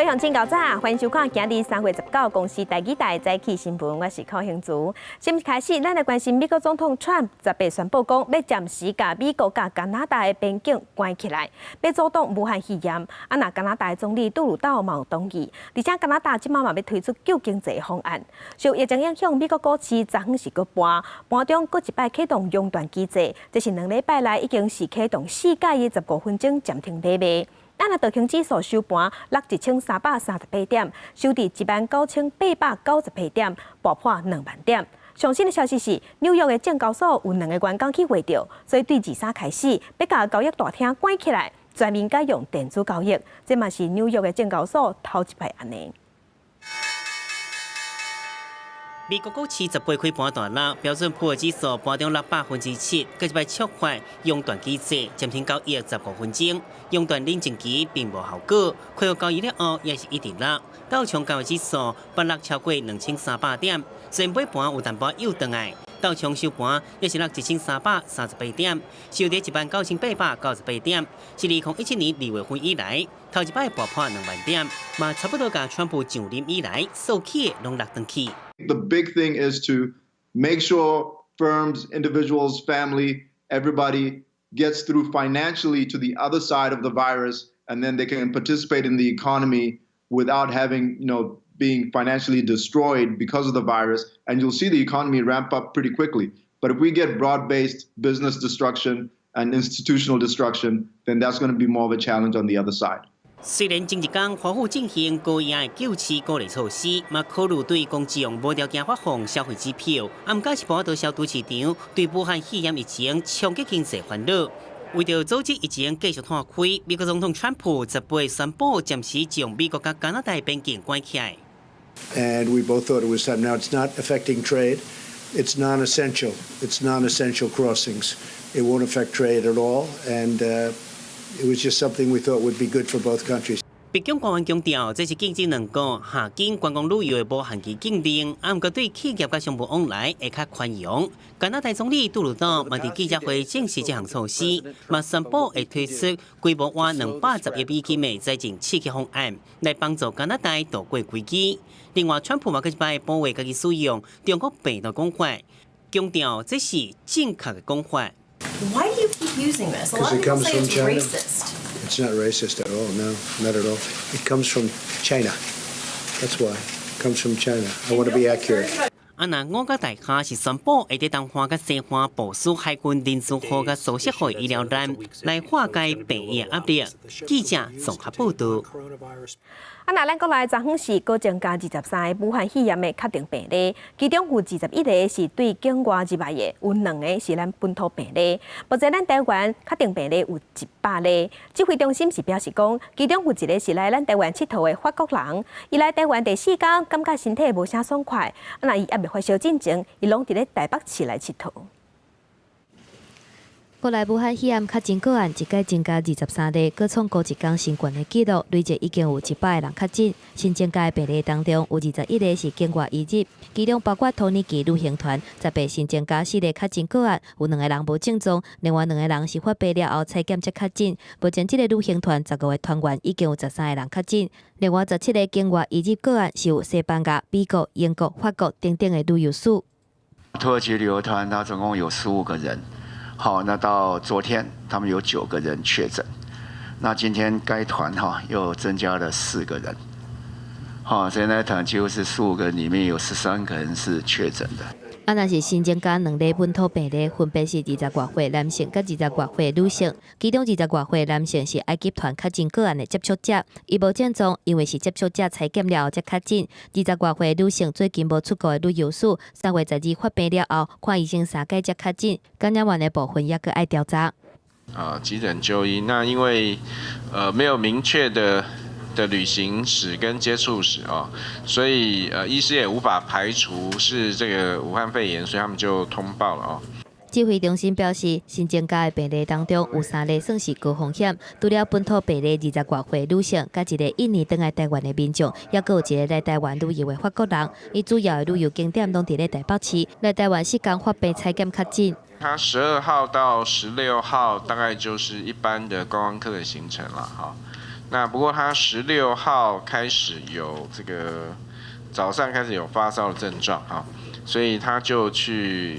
各位鄉親，𠢕早，歡迎收看今日3月19公視台語台早起新聞，我是寇興竹。先開始，咱來關心美國總統川普十八宣布講，欲暫時共美國佮加拿大的邊境關起來，欲阻擋武漢肺炎。啊，若加拿大總理杜魯道嘛有同意，而且加拿大這馬嘛欲推出救經濟方案。受疫情影響，美國股市昨昏是閣盤，盤中閣一擺啟動熔斷機制，這是2禮拜來已經是啟動四改的15分鐘暫停買賣。啊，若道瓊指數收盤落1338點，收佇19,898點，跋破2萬點。上新的消息是，紐約的證交所有兩个員工去穢著，所以對23開始，欲共交易大廳關起來，全面改用電子交易。這嘛是紐約的證交所頭一擺按呢。美國股市十八開盤大落，標準普爾指數盤中落7%，閣一擺觸發熔斷機制，暫停交易十五分鐘。熔斷冷靜期並無效果，恢復交易了後也是一直落。道瓊工業指數捌落超過2300點，雖然尾盤有淡薄又轉來，道瓊收盤也是落1338點，收佇19,898點，是2017年2月份以來頭一擺跋破2萬點，嘛差不多共川普上任以來所起的攏落轉去。 The big thing is to make sure firms, individuals, family, everybody gets through financially to the other side of the virus, and then they can participate in the economy without being financially destroyed because of the virus. And you'll see the economy ramp up pretty quickly. But if we get broad-based business destruction and institutional destruction, then that's going to be more of a challenge on the other side. 雖然前一工華府進行高壓的救市鼓勵措施，嘛考慮對公眾無條件發放消費支票，啊，毋過是無法度消除市場對武漢肺炎疫情衝擊經濟煩惱。為著阻止疫情繼續湠開，美國總統川普十八宣布暫時將美國佮加拿大邊境關起來。 And we both thought it was time. Now it's not affecting trade. It's non-essential. It's non-essential crossings. It won't affect trade at all. And it was just something we thought would be good for both countries. 白宮官員強調，這是禁止兩國下境觀光旅遊的無限期禁令，啊，毋過對企業佮商務往來會較寬容。加拿大總理杜魯多嘛佇記者會證實這項措施，嘛宣布會推出規模約210億美金的財政刺激方案，來幫助加拿大渡過危機。另外，川普嘛閣一擺保衛家己使用中國病毒講法，強調這是正確的講法。 Why do you keep using this? A lot of Because it people comes say from it's China. racist. It's not racist at all. No, not at all. It comes from China. That's why. It comes from China. I want to be accurate. 啊，若五角大廈是宣布會佇東岸佮西岸部署海軍林茲號佮蘇錫號醫療艦來化解病疫壓力。記者綜合報導。啊，若咱國內昨昏是閣增加23個武漢肺炎的確診病例，其中有21個是對境外入來的，有兩个是咱本土病例。目前咱台灣確診病例有100例。指揮中心是表示講，其中有一个是來咱台灣𨑨迌的法國人，伊來台灣第四工，感覺身體無啥爽快，啊，若伊猶未發燒進前，伊攏佇咧台北市來𨑨迌。國內武漢肺炎確診個案一改增加23例，閣創孤一工新懸的紀錄，累計已經有100個人確診。新增加的病例當中，有21個是境外移入，其中包括土耳其旅行團。十八新增加四個確診個案，有兩個人無症狀，另外兩個人是發病了後採檢才確診。目前這个旅行團15個團員已經有13個人確診，另外17個境外移入個案是有西班牙、美國、英國、法國等等的旅遊史。土耳其旅遊團，它總共有15個人。好，那到昨天他們有九個人確診，那今天該團哈又增加了四個人，好，所以那團幾乎是十五個人裡面有13個人是確診的。啊，若是新增加兩例本土病例，分別是20外歲男性佮20外歲女性。其中20外歲男性是埃及團確診個案的接觸者，伊無症狀，因為是接觸者採檢了後才確診。20外歲女性最近無出國的旅遊史，3月12發病了後，看醫生三擺才確診，感染源的部分猶閣愛調查。啊，急診就醫，那因為沒有明確的旅行史跟接觸史哦，所以醫師也無法排除是這個武漢肺炎，所以他們就通報了哦。指揮中心表示，新增加的病例當中有三例算是高風險，除了本土病例20外歲女性，佮一个印尼轉來台灣的民眾，猶閣有一个來台灣旅遊的法國人。伊主要的旅遊景點攏佇咧台北市，來台灣四工發病採檢確診。他12號到16號大概就是一般的觀光客的行程了哈。那不過他16號開始有這個早上開始有發燒的症狀，哈，所以他就去，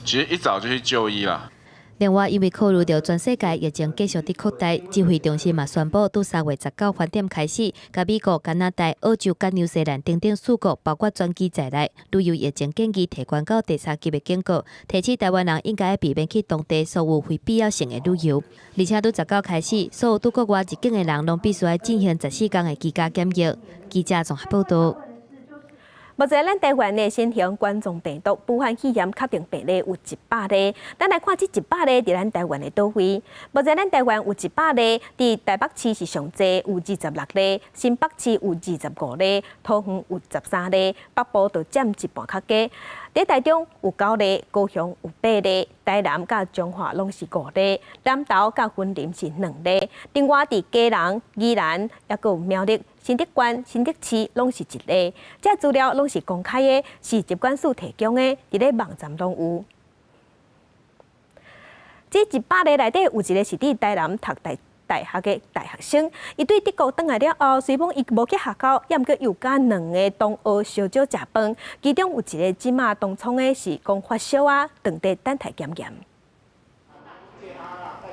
其實一早就去就醫啦。另外，因為考慮到全世界疫情繼續佇擴大，指揮中心嘛宣布，佇3月19翻點開始，共美國、加拿大、澳洲、佮紐西蘭等等四國，包括專機在內，旅遊疫情建議提懸到第三級的警告，提醒台灣人應該避免去當地所有非必要性的旅遊。而且，佇十九開始，所有佇國外入境的人，攏必須愛進行14天的居家檢疫。記者綜合報道。目前咱台灣的新型冠狀病毒武漢肺炎確定病例有100例，咱來看這一百例佇咱台灣的佗位。目前咱台灣有一百例，佇台北市是上濟，有26例；新北市有25例，桃園有13例，北部就佔一半較低。佇台中有九例，高雄有八例，台南佮彰化攏是五例，南投佮雲林是兩例。另外佇基隆、宜蘭，抑閣有苗栗、新竹縣、新竹市攏是一例。這資料攏是公開的，是疾管署提供的，佇咧網站攏有。這100例內底有一個是佇台南讀大學的大學生，伊對德國轉來了後，雖罔伊無去學校，猶毋過有佮兩个同學相招食飯，其中有一个這馬當創的是講發燒啊，當地等待檢驗。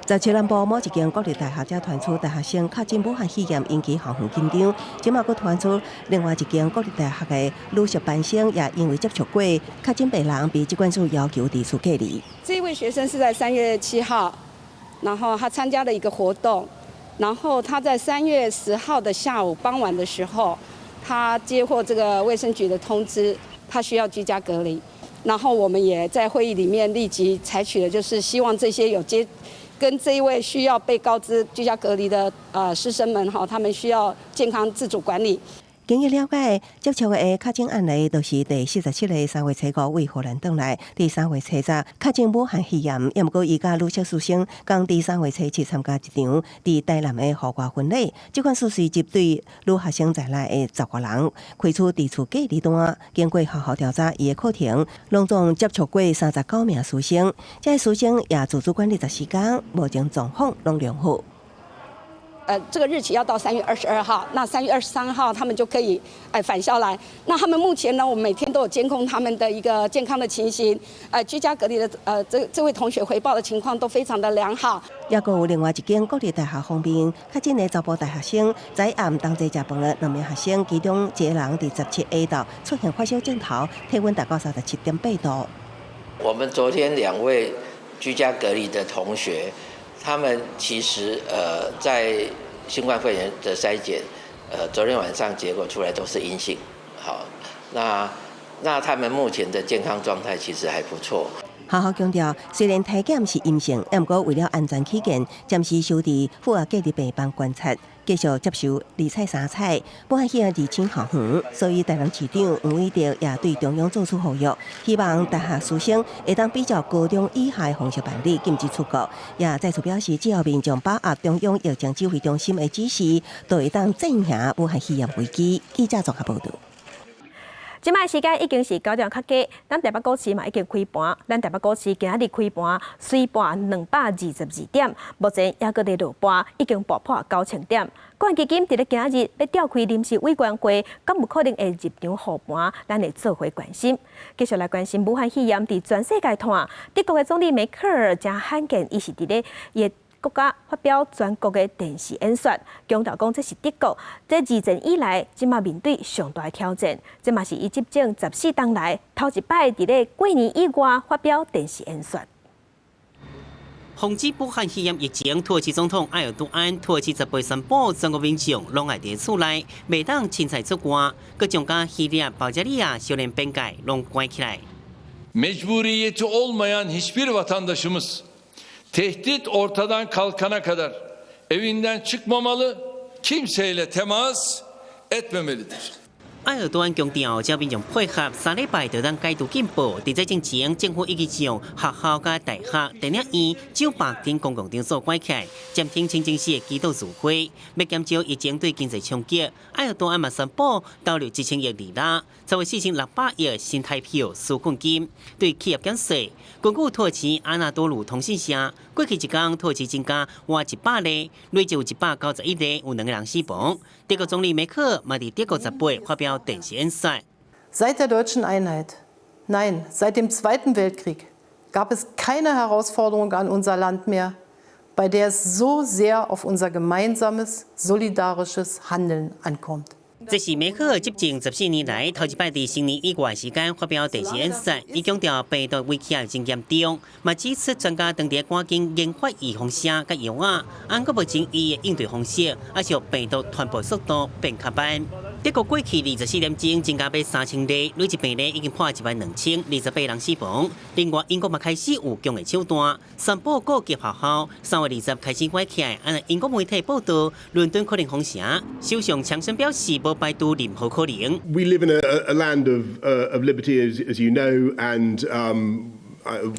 在南部某一間國立大學，才傳出大學生確診武漢肺炎，引起校方緊張。這馬閣傳出另外一間國立大學的女碩班生也因為接觸過確診病人，被疾管署要求佇厝隔離。這位學生是在3月7號，然後他參加了一個活動，然後他在3月10號的下午傍晚的時候，他接獲這個衛生局的通知，他需要居家隔離。然後我們也在會議裡面立即採取了，就是希望這些有接跟這一位需要被告知居家隔離的師生們哈，他們需要健康自主管理。經據了解，接觸的確診案例都是第47個3月初五為荷蘭轉來，佇3月初十確診武漢肺炎，猶毋過伊佮女碩士生仝佇3月初七參加一場佇台南的戶外婚禮，疾管署隨即對女學生在內的10外人開出佇厝隔離單，經過學校調查，伊的課程攏總接觸過39名師生，這个師生也自主管理14天，目前狀況攏良好。這個日期要到3月22號，那3月23號他們就可以返校來。那他們目前呢，我們每天都有監控他們的一個健康的情形，居家隔離的這位同學回報的情況都非常的良好。抑閣有另外一間國立大學方面，確診的查埔大學生，昨暗同齊食飯的兩名學生，其中一個人佇17下晝出現發燒症頭，體溫達到37.8度。我們昨天兩位居家隔離的同學，他們其實在新冠肺炎的篩檢，昨天晚上結果出來都是陰性，好，那他們目前的健康狀態其實還不錯。學校強調，雖然體檢是陰性，毋過為了安全起見，暫時收佇負壓隔離病房觀察，繼續接受二採三採。武漢肺炎入侵校園，所以台南市長黃偉哲也對中央做出呼籲，希望大學師生會當比照高中以下的方式辦理，禁止出國。也再次表示，只要民眾把握中央疫情指揮中心的指示，就會當戰贏武漢肺炎危機。記者綜合報道。這擺時間已經是9點較加，咱台北股市嘛已經開盤，咱台北股市今仔日開盤隨盤222點，目前猶閣佇落盤，已經跌破9000點。國安基金佇咧今仔日欲召開臨時委員會，敢有可能會入場護盤？咱會做伙關心。繼續來關心武漢肺炎佇全世界湠，德國的總理梅克爾誠罕見，伊是佇咧伊的國家發表全國的電視演說，強調講這是德國這二戰以來這馬面對上大的挑戰，這嘛是伊執政14冬來頭一擺佇咧過年以外發表電視演說。防止武漢肺炎疫情，土耳其總統埃爾多安土耳其18宣布，全國民眾攏愛佇厝內，袂當凊彩出外，閣將佮希臘、保加利亞相連邊界攏關起來。 Mecburiyeti olmayan hiçbir vatandaşımız tehdit ortadan kalkana kadar evinden çıkmamalı, kimseyle temas etmemelidir. 埃爾多安強調，只要民眾配合，3禮拜就當解除禁步。佇這進前，政府已經將學校佮大學、電影院、酒吧等公共場所關起來，暫停清真寺的祈禱聚會，欲減少疫情對經濟衝擊。埃爾多安嘛宣布投入1000億里拉，作為4600億新台幣紓困金，對企業減稅。根據土耳其阿納多盧通訊社，過去一工土耳其增加倚100例，累計有191例，有兩个人死亡。德國總理梅克爾嘛佇德國18發表電視演說。 Seit der deutschen Einheit, nein, seit dem Zweiten Weltkrieg gab es keine Herausforderung an unser Land mehr, bei der es so sehr auf unser gemeinsames, solidarisches Handeln ankommt. 這是梅克爾執政14年來頭一擺佇新年以外時間發表電視演說，伊強調病毒威脅真嚴重，嘛指出專家當地趕緊研發預防針佮藥仔，按過目前伊的應對方式，抑是予病毒傳播速度變較慢。德國過去24點鐘增加欲3000例，累計病例已經破12028人死亡。另外，英國嘛開始有強的手段，宣布各級學校3月20開始關起來。按英國媒體報道，倫敦可能封城。首相強生表示，無排除任何可能。 We live in a land of liberty, as you know, and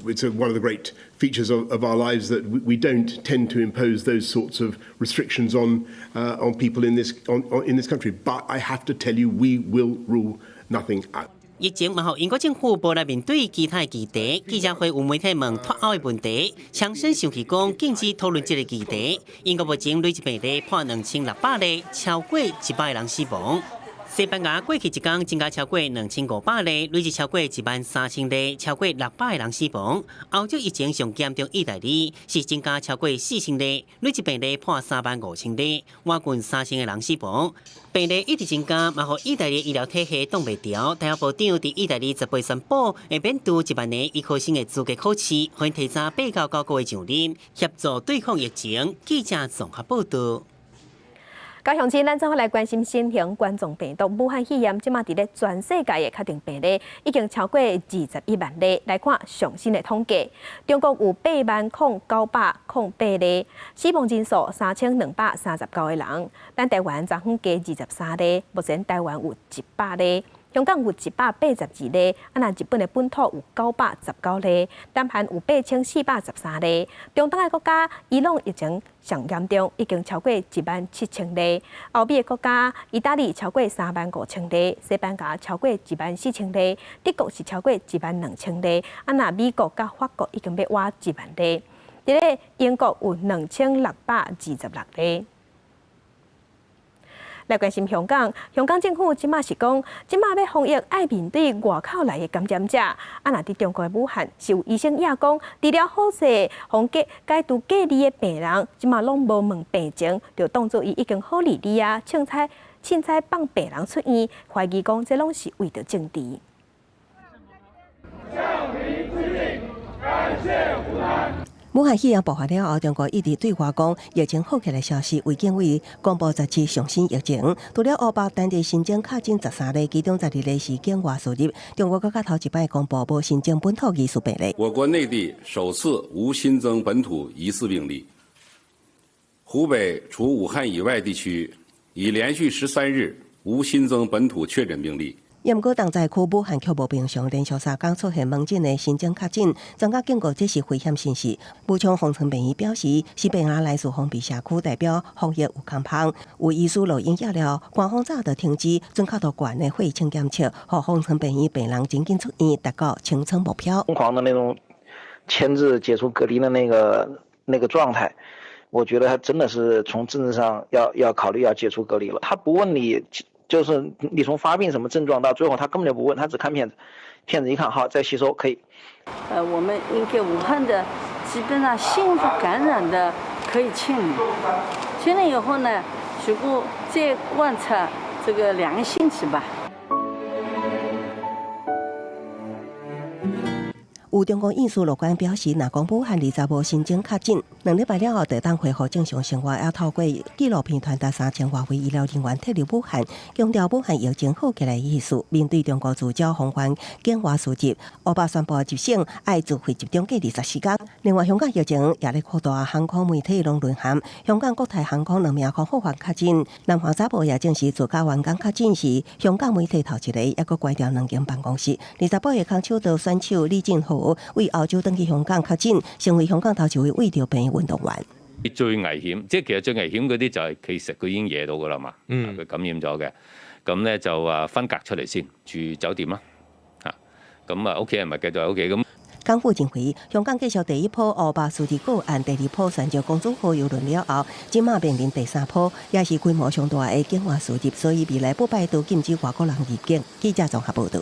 it's one of the great features of our lives that we don't tend to impose those sorts of restrictions on people in this country. But I have to tell you, we will rule nothing out. 疫情嘛，予英國政府無力面對其他的議題。記者會有媒體問脫歐的問題，強生生氣講禁止討論這个議題。英國目前累計病例破2600例，超過100人死亡。西班牙過去一工增加超過2500例，累計超過13000例，超過600個人死亡。歐洲疫情上嚴重，意大利是增加超過4000例，累計病例破35000例，倚近3000個人死亡。病例一直增加，嘛予意大利醫療體系擋袂牢。大部長佇意大利18宣布，會免除1萬个醫科生的資格考試，予𪜶提早8到9個月上任，協助對抗疫情。記者綜合報道。各位鄉親，咱做伙來關心新型冠狀病毒武漢肺炎，這馬佇咧全世界的確診病例已經超過21萬例。來看上新的統計，中國有8萬零908例，死亡人數3239個人。咱台灣昨昏加23例，目前台灣有100例。香港有182例，啊若日本的本土有919例，南韓有8413例。中東的國家伊朗疫情上嚴重，已經超過17000例。歐美的國家，意大利超過35000例，西班牙超過14000例，德國是超過12000例。啊若美國佮法國已經欲倚1萬例。佇咧英國有2626例。來關心香港，香港政府這馬是講，這馬欲防疫愛面對外口來的感染者。啊，若佇中國的武漢是有醫生也講，治療好勢，予解除隔離的病人，這馬攏無問病情，就當做伊已經好利利啊，凊彩凊彩放病人出院，懷疑講這攏是為著政治。向平致敬，感謝湖南。武漢肺炎爆發了後，中國一直對外講疫情好起來消息，衛健委公布10日上新疫情，除了湖北單日新增確診13例，其中12例是境外輸入。中國閣較頭一擺公布無新增本土疑似病例。我國內地首次無新增本土疑似病例。湖北除武漢以外地區已連續13日無新增本土確診病例。毋過，重災區武漢卻無平常，連續3工出現門診的新增確診，專家警告這是危險訊息。武昌方艙病院表示，西班牙來自封閉社區，代表防疫有空縫。有醫師錄音了了，官方早就停止準確度懸的血清檢測，予方艙病院病人緊緊出院，達到清倉目標。瘋狂的那種簽字解除隔離的那個狀態，我覺得他真的是從政治上要考慮要解除隔離了。他不問你。就是你從發病什麼症狀到最後，他根本就不問，他只看片子，片子一看，好，再吸收可以。我們應該武漢的基本上新發感染的可以清零，清零以後呢，如果再觀察這個2個星期吧。有中國院士樂觀表示，若講武漢20號新增確診，2禮拜了後，就當恢復正常生活。也透過紀錄片傳達3000外位醫療人員撤離武漢，強調武漢疫情好起來意思。面對中國聚焦防範境外輸入，烏巴宣布入省愛自費集中隔離14天。另外，香港疫情也咧擴大，航空媒體攏淪陷。香港國泰航空兩名空服員確診，南華早報也證實自家員工確診是香港媒體頭一个，猶閣關掉兩間辦公室。28個空手道選手李俊豪為澳洲轉去香港確診，成為香港頭一位染著病的運動員。最危險，即係其實最危險嗰啲就係其實佢已經惹到噶啦嘛，佢感染咗嘅，咁咧就啊分隔出嚟先，住酒店啦，嚇，咁啊屋企人咪繼續喺屋企咁。港府認為，香港繼續第一波烏巴輸入個案，第二波傳召公主號郵輪了後，這馬面臨第三波，也是規模上大的境外輸入，所以未來不排除禁止外國人入境。記者綜合報導。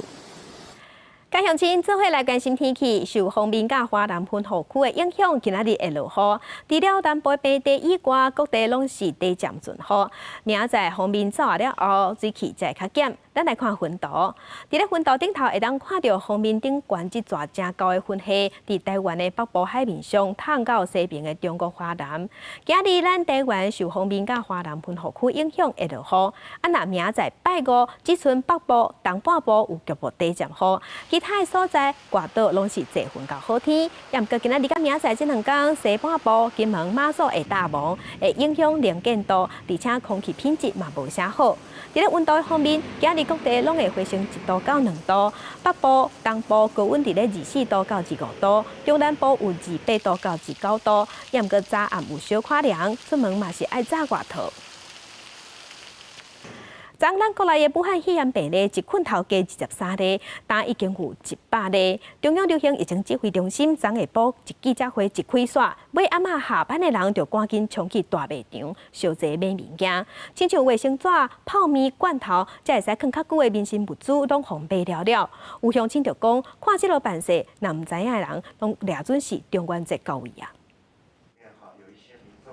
各鄉親做伙來關心天氣，受鋒面佮華南雲雨區的影響，今仔日會落雨。除了南部平地以外，各地攏是短暫陣雨。明仔載鋒面走了後，水汽才會較減。咱來看雲圖，佇咧雲圖頂頭會當看著鋒面頂懸這逝誠厚的雲系，佇台灣的北部海面上，淌到西爿的中國華南。今日咱台灣受鋒面佮華南雲雨區影響會落雨。啊，若明仔載拜五，只賰北部、東半部有局部短暫雨，其他的所在外島攏是濟雲到好天。也毋過今仔日佮明仔載這兩工，西半部金門、馬祖會大霧，會影響能見度，而且空氣品質嘛無啥好。佇咧溫度方面，今日各地攏會回升1度到2度，北部、東部高溫佇咧24度到25度，中南部有28度到29度。也毋過早暗有小可涼，出門嘛是愛罩外套。昨咱國內的武漢肺炎病例一困頭加23例，今已經有100例。中央流行疫情指揮中心昨下晡一記者會一開煞，尾暗仔下班的人就趕緊衝去大賣場，相齊買物件，親像衛生紙、泡麵、罐頭，才會使囥較久的民生物資，攏予買了了。有鄉親就講，看這囉辦勢，若毋知影的人，攏掠準是中元節到位啊。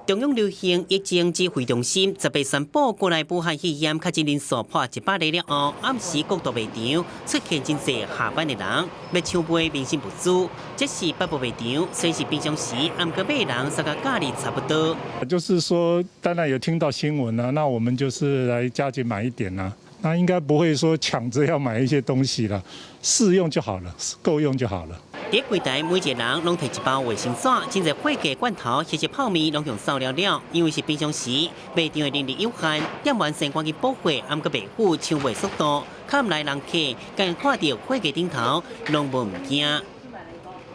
中央流行疫情指揮中心18宣布，國內武漢肺炎確診人數破100例了後，暗時各大賣場出現真濟下班的人欲搶買民生物資。這是北部賣場，雖是平常時，毋過買人煞佮假日差不多。就是說，當然有聽到新聞啦，那我們就是來加緊買一點啦。那應該不會說搶着要買一些東西啦，適用就好了，夠用就好了。佇櫃台每一個人攏提一包衛生紙，真濟貨架罐頭、或是泡麵攏用掃了了。因為是平常時賣場的人力有限，店員先趕緊補貨，毋過賣婦搶賣速度，較毋來人客，敢看著貨架頂頭攏無物件。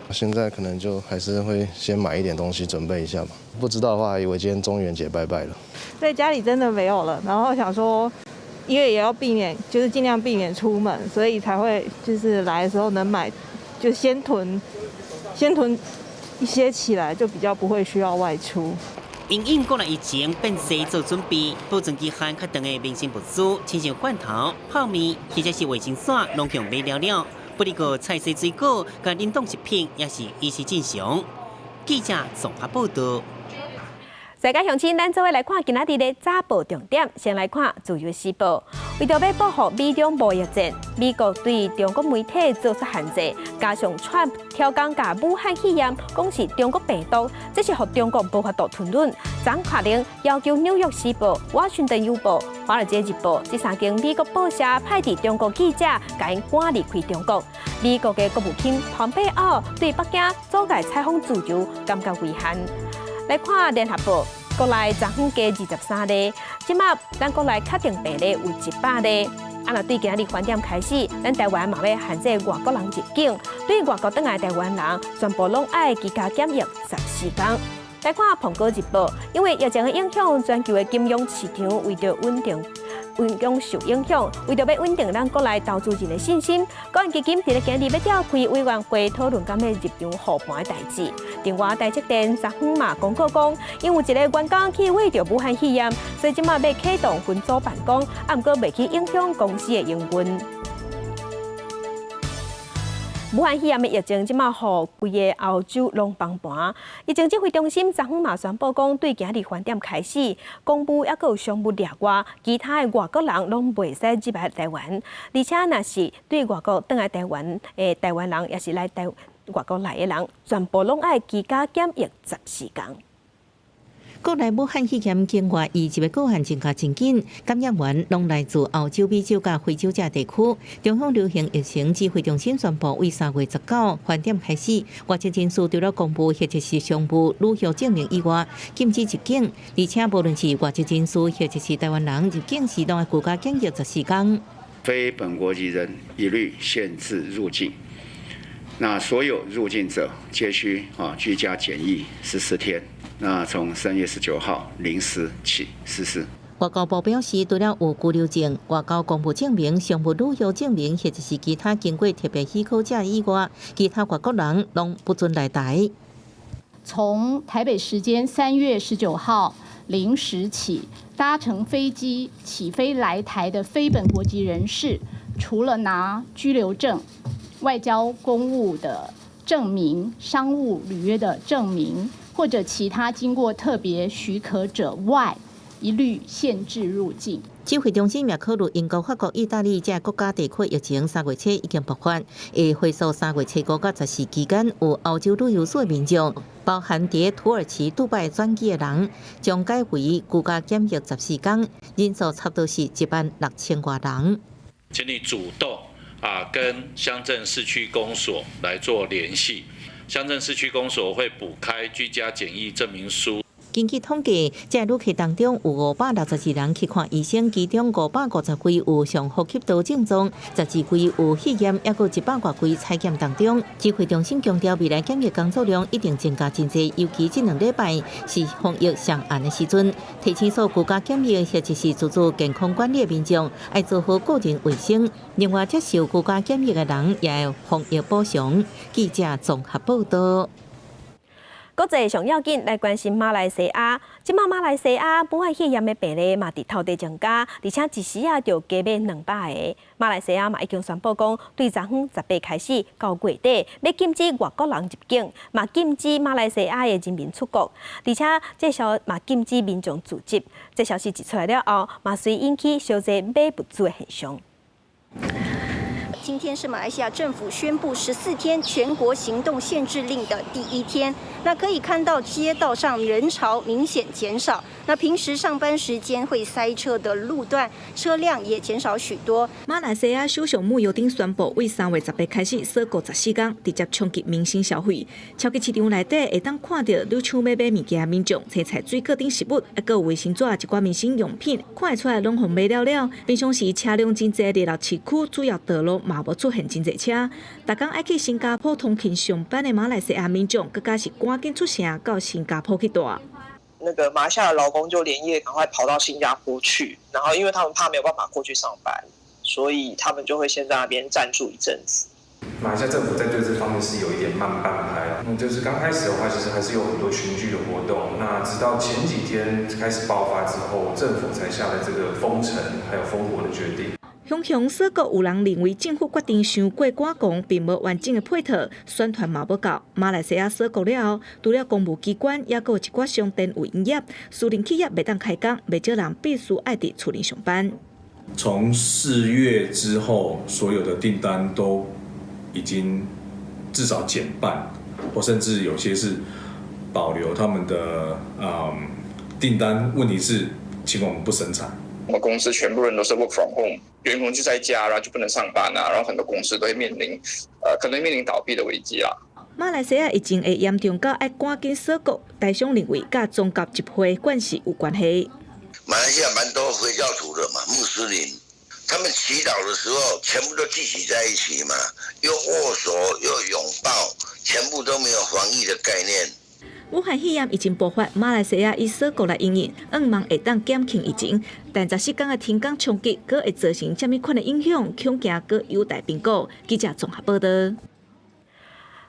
現在可能就還是會先買一點東西準備一下吧。不知道的話，還以為今天中元節拜拜了。在家裡真的沒有了，然後想說，因為也要避免，就是盡量避免出門，所以才會就是來的時候能買，就先囤，先囤一些起來，就比較不會需要外出。因應國內疫情變勢做準備，保存期限較長的民生物資，親像罐頭、泡麵或者是衛生紙，攏予買了了。不過菜色水果佮冷凍食品也是維持正常。記者綜合報道。世界鄉親，咱做伙來看今仔日的早報重點。先來看《自由時報》，為著欲報復美中貿易戰，美國對中國媒體做出限制，加上川普刁工共武漢肺炎講是中國病毒，這是予中國無法度吞忍。昨下令要求《紐約時報》、《華盛頓郵報》、《華爾街日報》這三間美國報社派佇中國記者，共𪜶趕離開中國。美國的國務卿蓬佩奧對北京阻礙採訪自由感覺遺憾。來看聯合報，國內昨昏加23例，這馬咱國內確定病例有100例。啊，若對今仔日翻點開始，咱台灣嘛欲限制外國人入境，對外國轉來台灣人，全部攏愛居家檢疫14天。來看《蘋果日報》，因為疫情的影響，全球的金融市場為著穩定。影響受影響，為著欲穩定咱國內投資人的信心，國安基金佇咧今日欲召開委員會討論敢欲入場護盤的代誌。另外，台積電昨昏嘛公告講，因有一個員工去染著武漢肺炎，所以這馬欲啟動分組辦公，啊，毋過袂去影響公司的營運。武漢肺炎的疫情這馬予規个歐洲攏崩盤。疫情指揮中心昨昏嘛宣布講，對今日飯點開始，公務抑閣有商務例外，其他的外國人攏袂使入來台灣。而且若是對外國轉來台灣的台灣人，抑是來台外國來的人，全部攏愛居家檢疫14天。國內武漢肺炎境外移入的個案增加真緊，感染源攏來自歐洲、美洲佮非洲這地區。中央流行疫情指揮中心宣布，為3月19飯點開始，外籍人士除了公務或者是商務旅遊證明以外，禁止入境。而且無論是外籍人士或者是台灣人入境時，攏愛居家檢疫14天。非本國籍人一律限制入境。那所有入境者皆須居家檢疫14天。那從3月19號0時起實施。外交部表示，除了有居留證、外交公務證明、商務旅遊證明或者是其他經過特別許可者以外，其他外國人攏不准來台。從台北時間3月19號0時起，搭乘飛機起飛來台的非本國籍人士，除了拿居留證、外交公務的證明、商務履約的證明，或者其他經過特別許可者外，一律限制入境。指揮中心也考慮英國、法國、意大利這國家地區疫情3月初已經爆發，會回溯3月初五到14期間有歐洲旅遊史的民眾，包含佇土耳其、杜拜轉機的人，將改為居家檢疫14天，人數差不多是1萬6千外人。請你主動跟鄉鎮市區公所來做聯繫。鄉鎮市區公所會補開居家檢疫證明書。根據統計，這旅客當中有562人去看醫生，其中550位有上呼吸道症狀，12位有肺炎，抑閣100外位採檢當中。指揮中心強調，未來檢疫工作量一定增加真濟，尤其這2禮拜是防疫上嚴的時陣。提醒所居家檢疫或者是自主健康管理的民眾，愛做好個人衛生。另外，接受居家檢疫的人也會防疫補償。記者綜合報道。國際上要緊來關心馬來西亞，這馬馬來西亞武漢肺炎的病例嘛佇透地增加，而且一時仔就加碼200個。馬來西亞嘛已經宣布講，對昨昏18開始到月底，欲禁止外國人入境，嘛禁止馬來西亞的人民出國，而且這消嘛禁止民眾聚集。這消息一出來了後，嘛隨引起小濟買物資的現象。今天是馬來西亞政府宣布14天全國行動限制令的第一天。那可以看到街道上人潮明顯減少，那平時上班時間會塞車的路段，車輛也減少許多。馬來西亞首相慕尤丁宣布，為3月18開始鎖國14天，直接衝擊民生消費。超級市場內底會當看著愈搶欲買物件民眾，青菜、水果等食物，抑閣有衛生紙、一寡民生用品，看會出來攏予賣了了。平常時車輛真濟，熱鬧市區主要道路嘛無出現真濟車。逐工愛去新加坡通勤上班的馬來西亞民眾，閣較是趕緊出城到新加坡去蹛。那個馬來西亞的勞工就連夜趕快跑到新加坡去，然後因為他們怕沒有辦法過去上班，所以他們就會先在那邊暫住一陣子。馬來西亞政府在對這方面是有一點慢半拍，那就是剛開始的話，其實還是有很多群聚的活動。那直到前幾天開始爆發之後，政府才下了這個封城還有封國的決定。雄雄鎖國有人認為政府決定傷過趕狂，並無完整的配套，宣傳嘛無夠。馬來西亞鎖國了後，除了公務機關，抑閣有一寡商店有營業，私人企業袂當開工，袂少人必須愛佇厝裡上班。從4月之後，所有的訂單都已經至少減半，或甚至有些是保留他們的訂單。問題是，請我們不生產。我們公司全部人都是 work from home，員工就在家，然後就不能上班啊，然後很多公司都會面臨，可能面臨倒閉的危機啦。馬來西亞疫情會嚴重到愛趕緊鎖國，台商認為佮宗教集會關係有關係。馬來西亞蠻多回教徒的嘛，穆斯林，他們祈禱的時候全部都聚集在一起嘛，又握手又擁抱，全部都沒有防疫的概念。武漢肺炎疫情爆發，馬來西亞以鎖國來因應，向望會當減輕疫情，但14天的停工衝擊，閣會造成啥物款的影響，恐驚閣有待評估。記者綜合報道。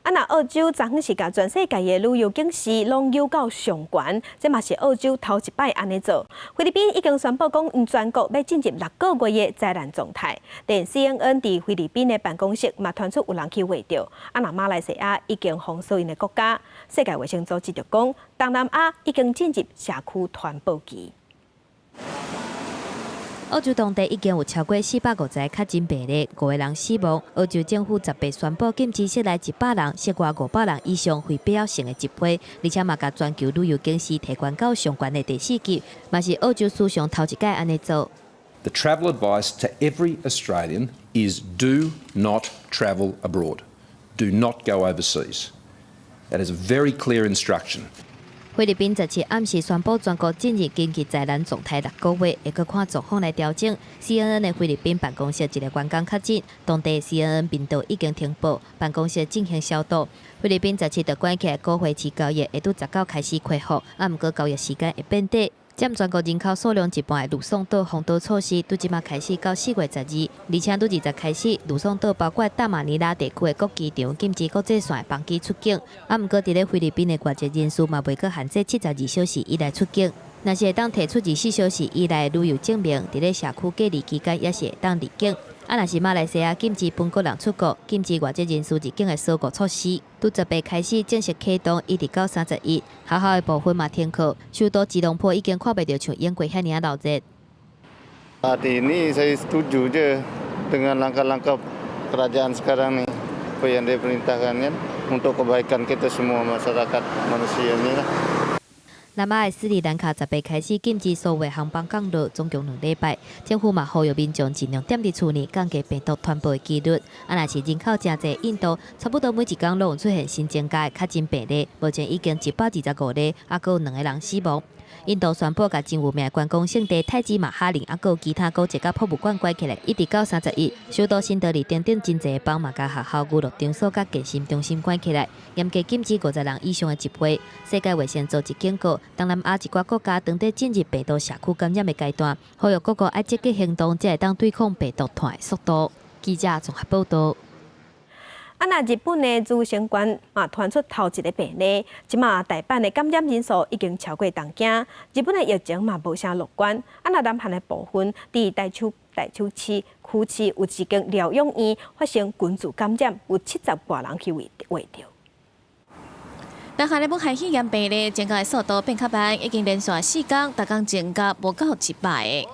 啊，若澳洲昨昏是共全世界的旅遊警示攏扭到上懸，這嘛是澳洲頭一擺按呢做。菲律賓已經宣布講，全國欲進入六個月的災難狀態。連 CNN 佇菲律賓的辦公室嘛傳出有人去穢著。啊，若馬來西亞已經封鎖𪜶的國家。世界衛生組織就講，東南亞已經進入社區傳播期。澳洲當地已經有超過450個確診病例，五個人死亡。澳洲政府18宣布禁止室內100人、室外500人以上非必要性的集會，而且嘛共全球旅遊警示提懸到上懸的第四級，嘛是澳洲史上頭一擺按呢做。 The travel advice to every Australian is do not travel abroad. Do not go overseas. That is a very clear instruction. 菲律賓17暗時宣布全國進入緊急災難狀態六個月，會閣看狀況來調整。CNN 的菲律賓辦公室一個員工確診，當地 CNN 頻道已經停播，辦公室進行消毒。菲律賓十七就關起來股匯市交易，會拄19開始恢復，啊，毋過交易時間會變短。佔全國人口數量一半的呂宋島封島措施，拄這馬開始到4月12，而且拄20開始，呂宋島包括大馬尼拉地區的各機場禁止國際線的班機出境。啊，毋過佇咧菲律賓的外籍人士嘛袂閣限制72小時以內出境。若是會當提出24小時以內的旅遊證明，佇咧社區隔離期間也是會當入境。啊，若是馬來西亞禁止本國人出國，禁止外籍人士入境的鎖國措施，拄18開始正式啟動，一直到31。學校的部分嘛停課，首都吉隆坡已經看袂著像往過遐爾仔鬧熱。 Saat ini saya setuju je dengan langkah-langkah kerajaan sekarang ni, apa yang dia perintahkan kan untuk kebaikan kita semua masyarakat manusia ni lah. 南亞的斯里蘭卡18開始禁止所有航班降落，總共2禮拜。政府嘛呼籲民眾盡量踮佇厝內，降低病毒傳播的幾率。啊，若是人口誠濟，印度差不多每一工攏有出現新增加的確診病例，目前已經125例，猶閣有兩個人死亡。印度宣布共真有名觀光勝地泰姬瑪哈陵，猶閣有其他古蹟佮博物館關起來，一直到31。首都新德里等等真濟邦嘛共學校、娛樂場所佮健身中心關起來，嚴格禁止50人以上的集會。世界衛生組織警告，東南亞一寡國家當佇進入病毒社區感染的階段，呼籲各國愛積極行動，才會當對抗病毒傳的速度。記者綜合報道。啊，若日本的茨城縣嘛傳出頭一个病例，這馬大阪的感染人數已經超過東京。日本的疫情嘛無啥樂觀。啊，若南韓的部分，佇大邱大邱市區市有一間療養院發生群聚感染，有70外人去穢著。南韓的武漢肺炎病例增加的速度變較慢，已經連續4工，逐工增加無到100個。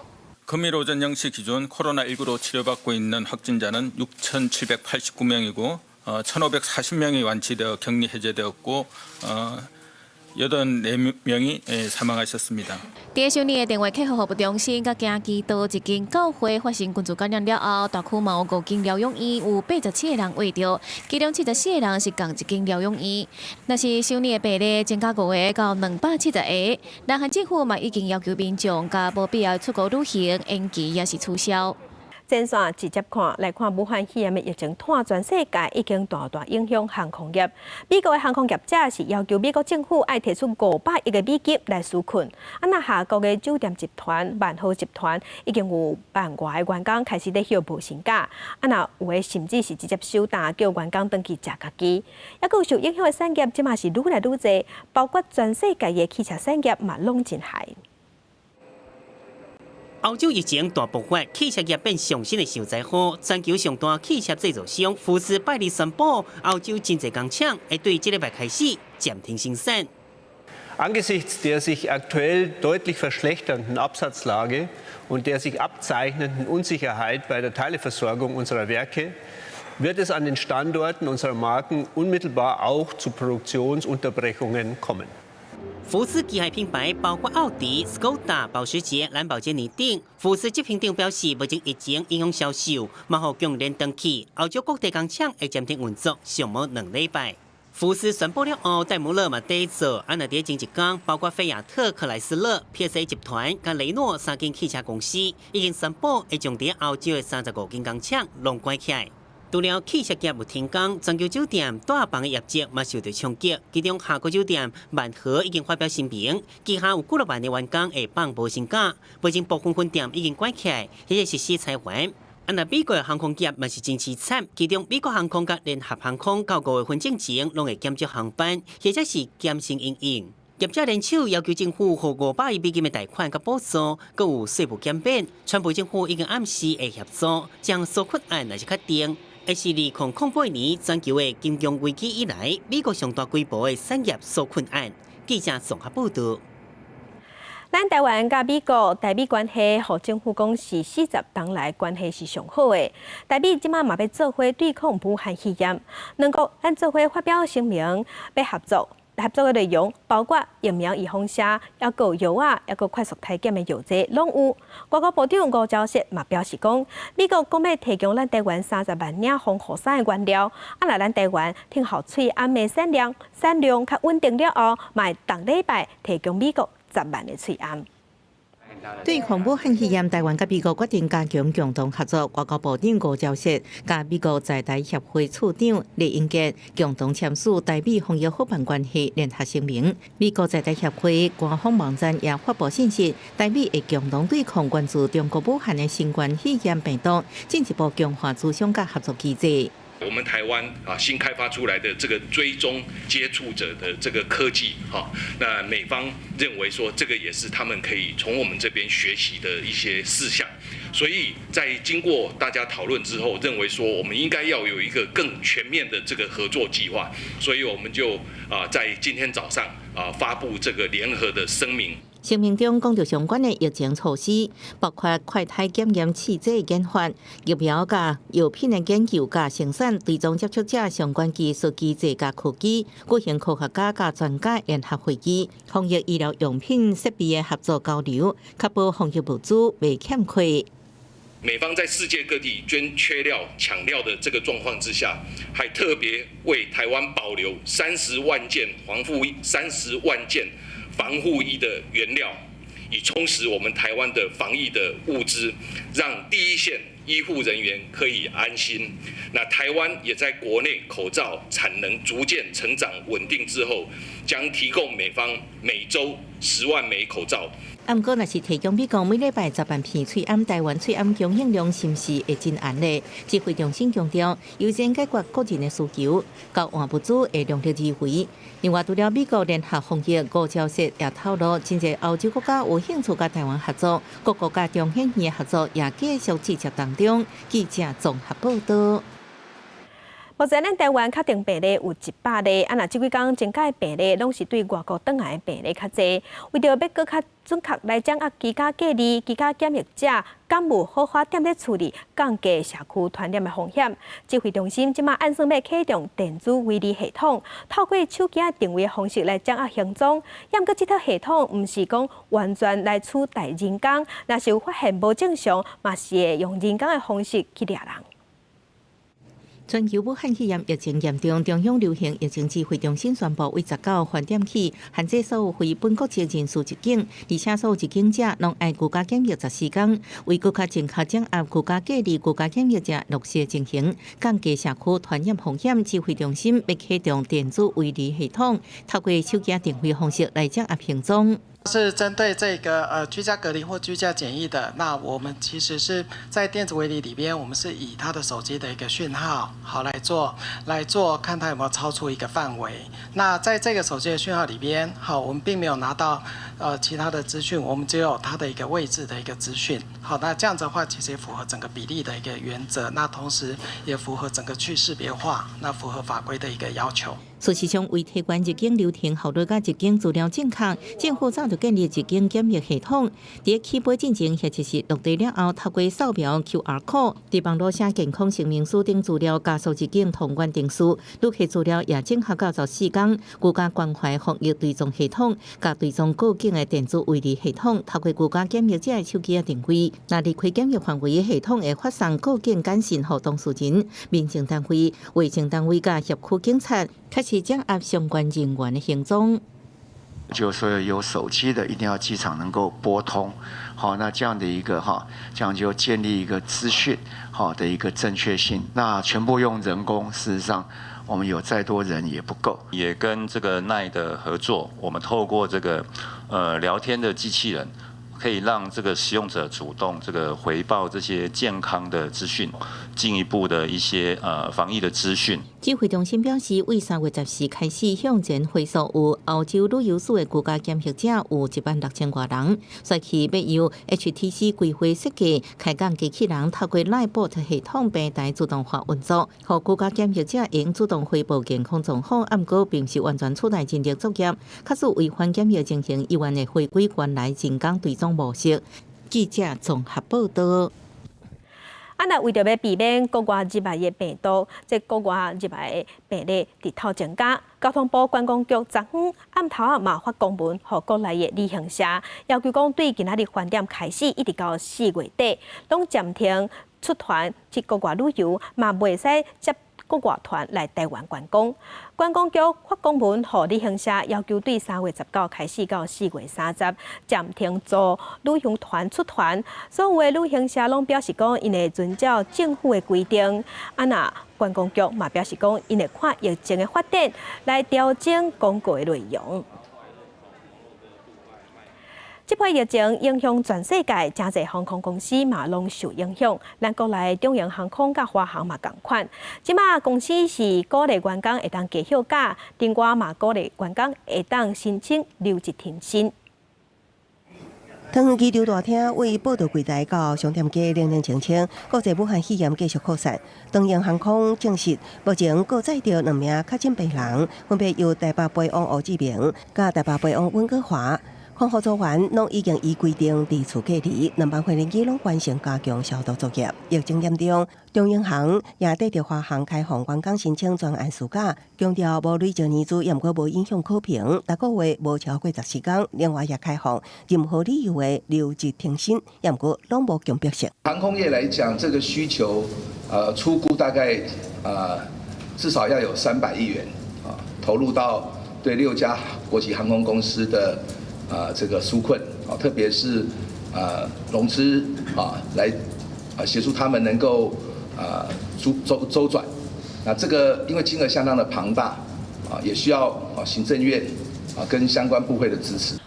금일 오전 0시 기준 코로나19로 치료받고 있는 확진자는 6,789명이고 1,540명이 완치되어 격리 해제되었고 84명이 사망하셨습니다. 佇首爾的電話客戶服務中心，佮京畿道一間教會發生群聚感染了後，大區嘛有五間療養院有87個人穢著，其中74個人是仝一間療養院。若是首爾的病例增加五個到270個，南韓政府嘛已經要求民眾共無必要出國旅行延期抑是取消。前線直接看來看，武漢肺炎的疫情湠全世界，已經大大影響航空業。美國的航空業者是要求美國政府愛提出500億的美金來紓困。啊，若夏國的酒店集團萬豪集團已經有萬外个員工開始咧歇無薪假。啊，若有的甚至是直接收擔，叫員工轉去食家己。猶閣有受影響的產業，這馬是愈來愈濟，包括全世界的汽車產業嘛，攏真害。歐洲疫情大爆發，汽車業變上新的受災戶。全球上大汽車製造商福斯拜二宣布，歐洲真濟工廠會對這禮拜開始暫停生產。 Angesichts der sich aktuell deutlich verschlechternden Absatzlage und der sich abzeichnenden Unsicherheit bei der Teileversorgung unserer Werke wird es an den Standorten unserer Marken unmittelbar auch zu Produktionsunterbrechungen kommen. 福斯旗下品牌包括奧迪、斯柯達、保時捷、蘭博基尼等。福斯執行長表示，目前疫情影響銷售，嘛予供應鏈斷去，歐洲各地工廠會暫停運作，上無2禮拜。福斯宣布了後，戴姆勒嘛綴做，啊若佇前一工，包括菲亞特、克萊斯勒、PSA 集團佮雷諾三間汽車公司已經宣布會將佇歐洲的35間工廠攏關起來。除了汽車業有停工，全球酒店蹛房的業績嘛受到衝擊。其中夏國酒店萬豪已經發表聲明，旗下有幾若萬的員工會放無薪假，目前部分分店已經關起來，彼個實施裁員。啊，若美國航空業嘛是真凄慘，其中美國航空佮聯合航空到5月份進前攏會減少航班，或者是減薪營運。業者聯手要求政府予500億美金的貸款佮補助，閣有稅務減免。川普政府已經暗示會協助將紓困案若是確定，會是2008年全球的金融危機以來，美國上大規模的產業紓困案。記者綜合報導。咱台灣佮美國台美關係，予政府講是40冬來關係是上好的。台美這馬嘛欲做伙對抗武漢肺炎，兩國咱做伙發表聲明，欲合作。合作的內容包括疫苗預防射，抑閣藥仔，抑閣快速篩檢的藥劑，攏有。外交部長吳釗燮嘛表示講，美國講欲提供咱台灣30萬領防護衫的原料，啊，若咱台灣天候喙罨的產量較穩定了後，嘛會逐禮拜提供美國10萬个喙罨。對抗武漢肺炎，台灣佮美國決定加強共同合作。外交部長吳釗燮佮美國在台協會處長酈英傑共同簽署台美防疫夥伴關係聯合聲明。美國在台協會官方網站也發布信息，台美會共同對抗源自中國武漢的新冠肺炎病毒，進一步強化諮商佮合作機制。我們台灣啊新開發出來的這個追蹤接觸者的這個科技，哈，那美方認為說這個也是他們可以從我們這邊學習的一些事項，所以在經過大家討論之後，認為說我們應該要有一個更全面的這個合作計劃，所以我們就啊在今天早上啊發布這個聯合的聲明。聲明中講著相關的疫情措施，包括快篩檢驗試劑研發、疫苗佮藥品的研究佮生產、追蹤接觸者相關技術機制佮科技，舉行科學家佮專家聯合會議，防疫醫療用品設備的合作交流，確保防疫物資袂欠缺。美方在世界各地均缺料搶料的這個狀況之下，還特別為台灣保留30萬件防護衣的原料，以充實我們台灣的防疫的物資，讓第一線醫護人員可以安心。那台灣也在國內口罩產能逐漸成長穩定之後，將提供美方每週10萬枚口罩。毋過，若是提供美國每禮拜10萬片喙罨，台灣喙罨供應量是毋是會真絚呢？指揮中心強調，優先解決個人的需求，交換物資會量力而為。另外，除了美國聯合防疫，吳釗燮也透露，真濟歐洲國家有興趣佮台灣合作，各國佮中研院的合作也繼續進行當中。記者綜合報導。目前咱台灣確診病例有100例，啊，若這幾工增加的病例，攏是對外國轉來的病例較濟。為著欲閣較準確來掌握居家隔離、居家檢疫者，敢有好好踮咧厝裡，降低社區傳染的風險。指揮中心這馬按算欲啟動電子圍籬系統，透過手機定位的方式來掌握行蹤。毋過這套系統毋是講完全來取代人工，若是有發現無正常，嘛是會用人工的方式去掠人。全球武漢肺炎疫情嚴重，中央流行疫情指揮中心宣布，對19飯點起限制所有非本國籍人士入境，而且所有入境者攏愛居家檢疫14工，為閣較正確掌握居家隔離、居家檢疫者落實情形，降低社區傳染風險，指揮中心欲啟動電子圍籬系統，透過手機定位方式來掌握行蹤。是針對這個居家隔離或居家檢疫的，那我們其實是在電子圍籬裡邊，我們是以他的手機的一個訊號好來做，看他有沒有超出一個範圍。那在這個手機的訊號裡邊，好，我們並沒有拿到其他的資訊，我們只有他的一個位置的一個資訊。好，那這樣子的話，其實也符合整個比例的一個原則，那同時也符合整個去識別化，那符合法規的一個要求。事實上，為提懸入境流程效率佮入境資料正確，政府早就建立入境檢疫系統。佇起飛進前或者是落地了後，透過掃描 QR code，佇網路寫健康聲明書等資料，加速入境通關程序。旅客資料也整合到14工。居家關懷防疫追蹤系統，佮追蹤過境的電子圍籬系統，透過居家檢疫者的手機定位，若離開檢疫範圍的系統會發送過境簡訊予當事人、民政單位、衛生單位佮協區警察，開始掌握相關人員的行蹤。就說有手機的，一定要機場能夠撥通，好，那這樣的一個哈，這樣就建立一個資訊好的一個正確性。那全部用人工，事實上我們有再多人也不夠。也跟這個 LINE 的合作，我們透過這個聊天的機器人，可以讓這個使用者主動這個回報這些健康的資訊，進一步的一些防疫的資訊。指揮中心表示，為3月14開始向前回溯有歐洲旅遊史的居家檢疫者有1萬6千外人，所以欲由 HTC 規劃設計開講機器人，透過 LINE Bot 系統平台自動化運作，予居家檢疫者會主動回報健康狀況，毋過並毋是完全取代人力作業，假使違反檢疫情形，依然會回歸原來人工追蹤模式。記者綜合報道。啊，若為著欲避免國外入來的病毒，這國外入來的病例直透增加，交通部觀光局昨昏暗頭仔嘛發公文，予國內的旅行社，要求講對今仔日飯點開始，一直到4月底，攏暫停出團去國外旅遊，嘛袂使接國外團來台灣觀光。觀光局發公文，予旅行社要求對3月19開始到4月30暫停做旅行團出團。所有的旅行社攏表示講，𪜶會遵照政府的規定。啊，若觀光局嘛表示講，𪜶會看疫情的發展來調整公告的內容。這波疫情影響全世界，誠濟航空公司嘛攏受影響。咱國內長榮航空佮華航嘛仝款。這馬公司是鼓勵員工會當加休假，另外嘛鼓勵員工會當申請留職停薪。桃園機場大廳位報到櫃台到商店街冷冷清清，國際武漢肺炎繼續擴散。長榮航空證實，目前閣載著兩名確診病人，分別由台北飛往胡志明，佮台北飛往溫哥華。空服組員攏已經依規定佇厝隔離，兩班飛行機攏完成加強消毒作業。疫情嚴重，長榮航也綴著華航開放員工申請專案事假，強調無累積年資，也毋過無影響考評，逐個月無超過14工。另外也開放任何理由的留職停薪，也毋過攏無強迫性。航空業來講，這個需求，初估大概，至少要有300億元啊，投入到對六家國際航空公司的。這個紓困啊，特別是融資啊，來協助他們能夠周周週轉。那這個因為金額相當的龐大啊，也需要行政院啊跟相關部會的支持。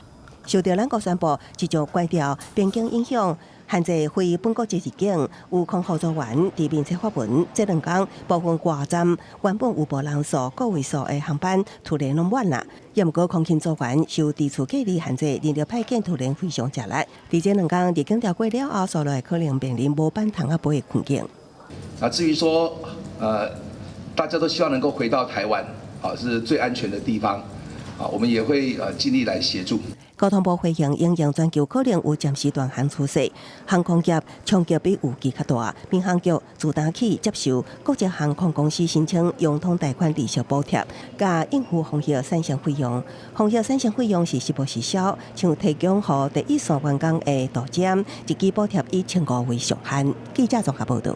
受著咱國宣布持續關掉邊境影響，限制非本國籍入境，有空服組員佇面冊發文，這兩工部分外站原本有報人數個位數的航班突然攏滿啦。也毋過空勤組員受佇厝隔離限制，人力派遣突然非常吃力。佇這兩工入境調過了後，紲落來可能面臨無班通仔飛的困境。啊，至於說，大家都希望能夠回到台灣，啊，是最安全的地方，啊，我們也會盡力來協助。交通部回應，因應全球可能有暫時斷航趨勢，航空業衝擊比預期較大。民航局自今起接受國際航空公司申請融通貸款利息補貼，佮應付防疫產生費用。防疫產生費用是實報實銷，像提供予第一線員工的度針，一支補貼以1500為上限。記者綜合報導。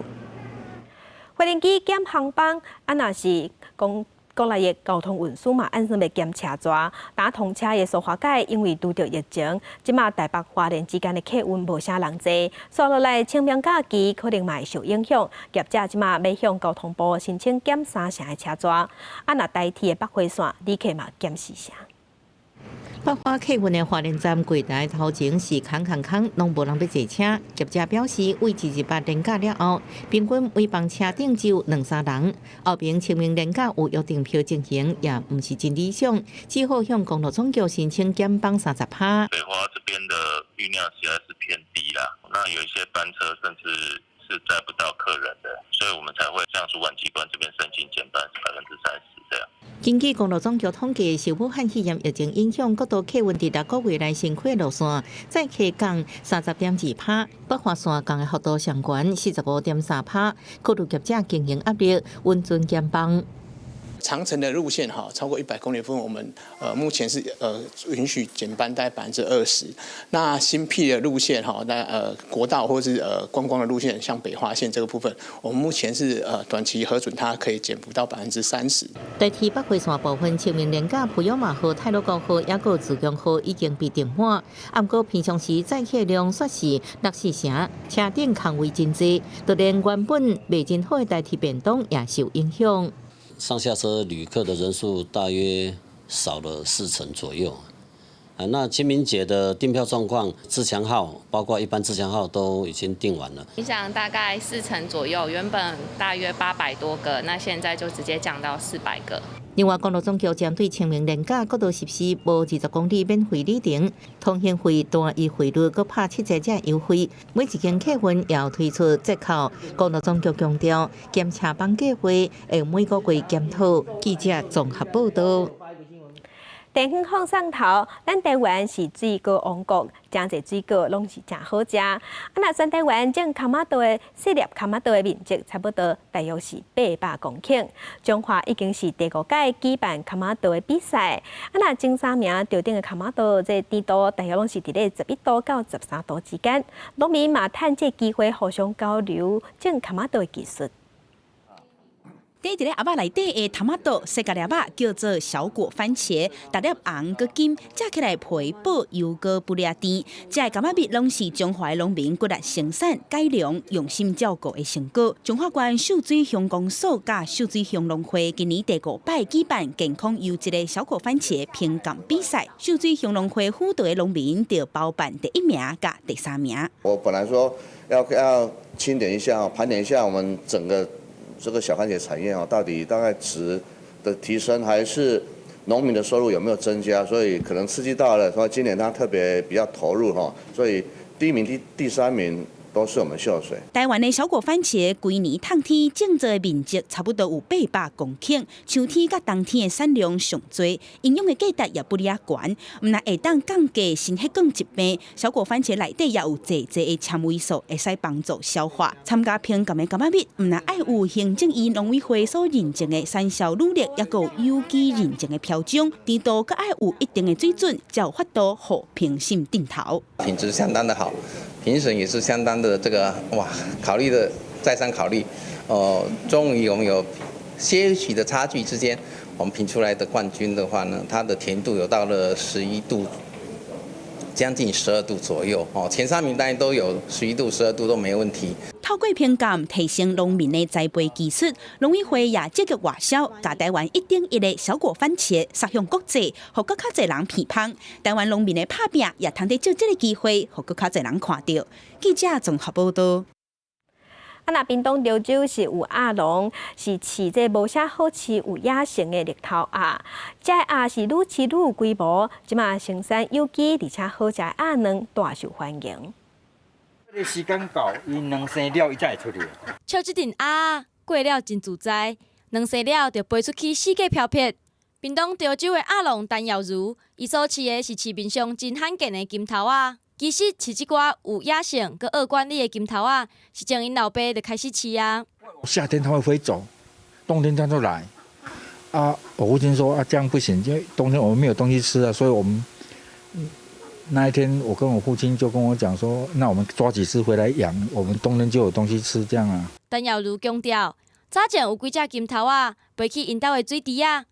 飛行機減航班，啊，若是講。國內的交通運輸嘛，按算欲減車逝，搭通車的蘇花改因為拄著疫情，這馬台北花蓮之間的客運無啥人坐，紲落來清明假期可能嘛會受影響。業者這馬欲向交通部申請減三成的車逝，啊，若台鐵的北回線旅客嘛減四成。北花客運的花蓮站櫃台頭前是空空空，攏無人欲坐車。業者表示，為228連假了後，平均每班車頂只有兩三人。後爿清明連假有約訂票情形，也毋是真理想，只好向公路總局申請減班30%。北花這邊的運量實在是偏低啦，那有一些班車甚至是載不到客人的，所以我們才會向主管機關這邊申請減班30%這樣。根據公路總局統計，受武漢肺炎疫情影響，國道客運佇6個月內新開路線載客降30.2%，北花線降的幅度上懸45.3%，考慮業者經營壓力，穩陣減班。長程的路線哈，超過100公里部分，我們目前是允許減班大概20%。那新闢的路線哈，那國道或是觀光的路線，像北花線這個部分，我們目前是短期核准它可以減幅到30%。台鐵北回線部分清明連假埔勇馬號、太魯閣號、抑閣自強號已經被訂滿，毋過平常時載客量煞是六四成，車頂空位真濟，就連原本賣真好的台鐵便當也受影響。上下車旅客的人數大約少了四成左右，啊，那清明節的訂票狀況，自強號包括一般自強號都已經訂完了。影響大概4成左右，原本大約800多個，那現在就直接降到400個。另外，公路總局針對清明連假，國道實施無20公里免費里程，通行費單一費率閣拍7折這優惠。每一間客運也有推出折扣。公路總局強調，檢查班計劃會每個月檢討。記者綜合報道。電園放送頭，咱台灣是水果王國，誠濟水果攏是誠好食。啊，若全台灣種跤瑪桃的細粒跤瑪桃的面積，差不多大約是800公頃。彰化已經是第五屆舉辦跤瑪桃的比賽。啊，若前三名頭等的跤瑪桃，這甜度大約攏是佇咧11度到13度之間。農民嘛趁這機會互相交流種跤瑪桃的技術。佇佇咧盒仔內底的桃仔桃，細個粒仔叫做小果番茄，逐粒紅閣金，食起來皮薄油閣不掠甜。這个柑仔蜜攏是彰化農民骨力生產改良、用心照顧的成果。彰化縣秀水鄉公所佮秀水鄉農會今年第五擺舉辦健康優質的小果番茄評鑑比賽，秀水鄉農會輔導的農民就包辦第一名佮第三名。我本來說要清點一下，盤點一下我們整個這個小番茄產業哦，到底大概值的提升，還是農民的收入有沒有增加？所以可能刺激到了，所以今年他特別比較投入哈，所以第一名、第三名都是我們秀水。台灣的小果番茄，規年透天種植的面積差不多有800公頃，秋天佮冬天的產量上濟，營養的價值也不哩仔懸。毋但會當降低心血管疾病，小果番茄內底也有濟濟的纖維素，會使幫助消化。參加評鑑的柑仔蜜，毋但愛有行政院農委會所認證的產銷履歷，抑閣有有機認證的標章，甜度閣愛有一定的水準，才有法度予評審點頭。品質相當的好。評審也是相當的這個哇，考慮的再三考慮，哦，終於我們有些許的差距之間，我們評出來的冠軍的話呢，它的甜度有到了11度，將近12度左右，哦，前三名當然都有11度、12度都沒問題。透過評鑑提升農民的栽培技術，農委會也積極外銷，共台灣一等一的小果番茄殺向國際，予閣較濟人鼻芳。台灣農民的拍拚也通得藉這个機會，予閣較濟人看著。記者綜合報道。啊，若屏東潮州是有鴨農，是飼這無啥好飼有野性的綠頭鴨。這鴨是愈飼愈有規模，這馬生產有機而且好食的鴨卵大受歡迎。這個時間到，伊卵生了，伊才會出來。笑這陣鴨過了真自在，卵生了就飛出去四界飄撇。屏東潮州的鴨農陳耀如，伊所飼的是市面上真罕見的金頭鴨。其實飼這寡有野性、閣愛管理的金頭鴨，是從𪜶老爸就開始飼啊。夏天它會飛走，冬天它就來。啊，我父親說啊，這樣不行，因為冬天我們沒有東西吃啊，所以我們那一天我跟我父親就跟我講說，那我們抓幾隻回來養，我們冬天就有東西吃，這樣啊。陳耀如強調，早前有幾隻金頭鴨飛去𪜶兜的水池仔，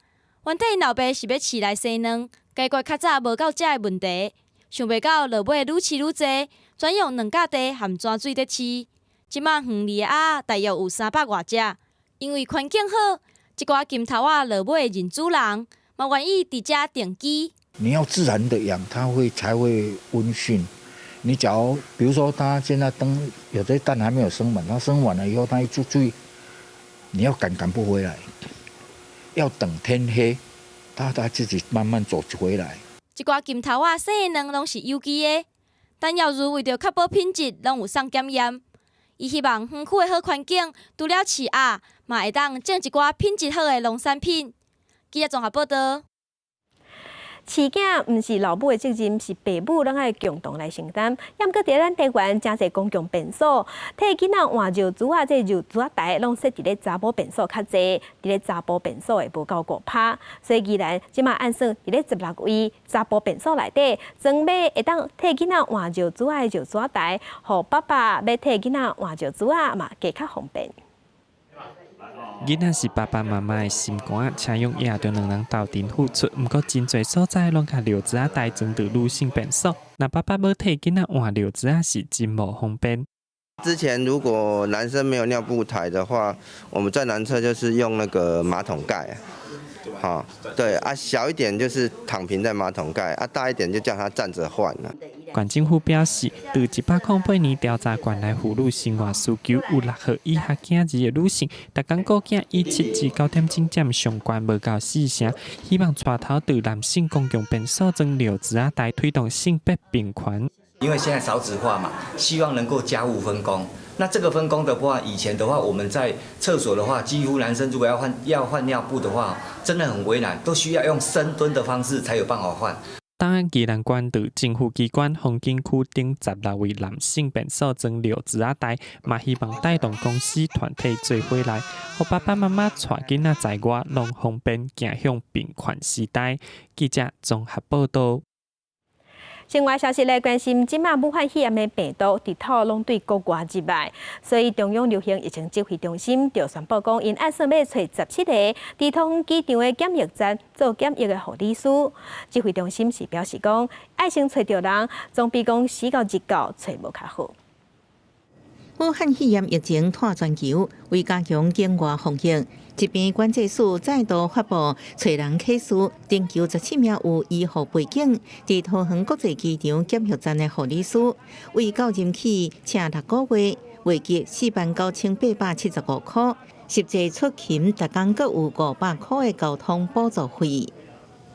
原底𪜶老爸是欲飼來生卵，解決較早無夠食的問題。想袂到落尾愈飼愈濟，轉用卵甲地含泉水佇飼。這馬園裡的鴨大約有300外隻，因為環境好，這寡金頭鴨落尾認主人，嘛願意佇遮定居。你要自然的養，它會才會溫馴。你假如比如說，它現在燈有些蛋還沒有生滿，它生完了以後，它一出去，你要趕趕不回來，要等天黑，它自己慢慢走回來。這寡金頭鴨生的卵攏是有機的，陳耀如為著確保品質，攏有送檢驗。伊希望園區的好環境，除了飼鴨，嘛會當種一寡品質好的農產品。記者綜合報道。飼囝毋是老母的責任，是爸母攏愛共同來承擔。毋過佇咱台灣，誠濟公共便所，替囡仔換尿苴仔，這尿苴仔台攏設佇咧查某便所較濟，佇咧查埔便所的無夠5%。所以宜蘭這馬按算佇咧16位查埔便所內底，裝買會當替囡仔換尿苴仔的尿苴仔台，予爸爸欲替囡仔換尿苴仔嘛，加較方便。囡仔是爸爸媽媽的心肝，請用也著兩人鬥陣付出。毋過真濟所在攏共尿苴仔台裝佇女性便所，若爸爸欲替囡仔換尿苴仔是真無方便。之前如果男生沒有尿布台的話，我們在男廁就是用那個馬桶蓋，好，對啊，小一點就是躺平在馬桶蓋，啊，大一點就叫他站着換了。縣政府表示，佇108年調查縣內婦女生活需求有6號以下囝兒的女性，逐工顧囝以7至9點鐘佔上懸無夠四成，希望帶頭佇男性公共便所裝尿苴仔台，推動性別平權。因為現在少子化嘛，希望能夠家務分工。那這個分工的話，以前的話，我們在廁所的話，幾乎男生如果要換尿布的話，真的很為難，都需要用深蹲的方式才有辦法換。當宜蘭縣佇政府機關、風景區等16位男性便所裝尿苴仔台，嘛希望帶動公司團體做伙來，予爸爸媽媽帶囡仔在外攏方便，走向平權時代。記者綜合報道。另外消息來關心，這馬武漢肺炎的病毒佇透攏對國外入來，所以中央流行疫情指揮中心就宣布講，𪜶按算欲揣17個佇桃園機場的檢疫站做檢疫的護理師。指揮中心是表示講，愛先揣著人，總比講死到日到揣無較好。武漢肺炎疫情拖全球，為加強境外防疫，疾病管制署再度發布揣人啟事，徵求17名有醫護背景、佇桃園國際機場檢疫站的護理師，為到任起請6個月，累計49,875箍，實際出勤逐工閣有500箍的交通補助費。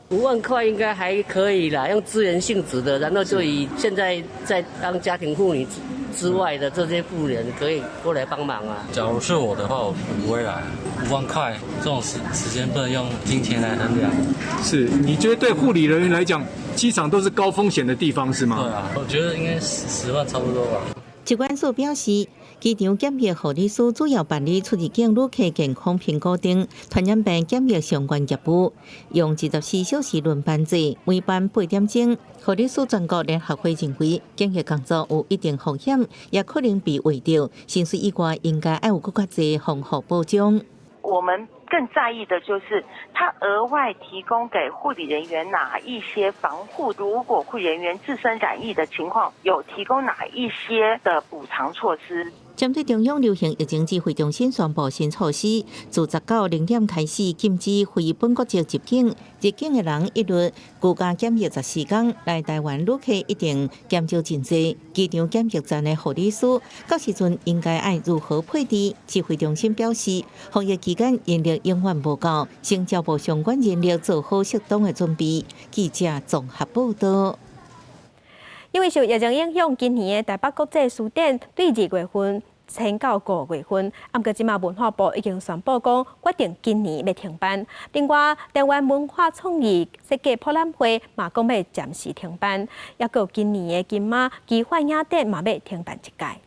5萬塊應該還可以啦，用資源性質的，然後就以現在在當家庭婦女之外的這些婦人可以過來幫忙啊。假如是我的話，我不會來。5萬塊這種時間不能用金錢來衡量。是，你覺得對護理人員來講，機場都是高風險的地方是嗎？對啊，我覺得應該10萬差不多吧。疾管署表示，機場檢疫護理師主要辦理出入境旅客健康評估等傳染病檢疫相關業務，用24小時輪班制，每班8點鐘。護理師全國聯合會認為，檢疫工作有一定風險，也可能被圍著，薪水以外應該愛有閣較濟防護保障。我們更在意的就是他額外提供給護理人員哪一些防護，如果護理人員自身染疫的情況，有提供哪一些的補償措施。針對中央流行疫情指揮中心宣布新措施，自19零點開始禁止非本國籍入境，入境的人一律居家檢疫14天，來台灣旅客一定減少真濟。機場檢疫站的護理師，到時陣應該愛如何配置？指揮中心表示，防疫期間人力永遠無夠，先招募相關人力做好適當的準備。記者綜合報道。因為受疫情影響，今年的台北國際書展對2月份遷到5月份，毋過這馬文化部已經宣布講，決定今年欲停辦。另外，台灣文化創意設計博覽會嘛講欲暫時停辦，抑閣有今年的金馬奇幻影展嘛欲停辦一屆。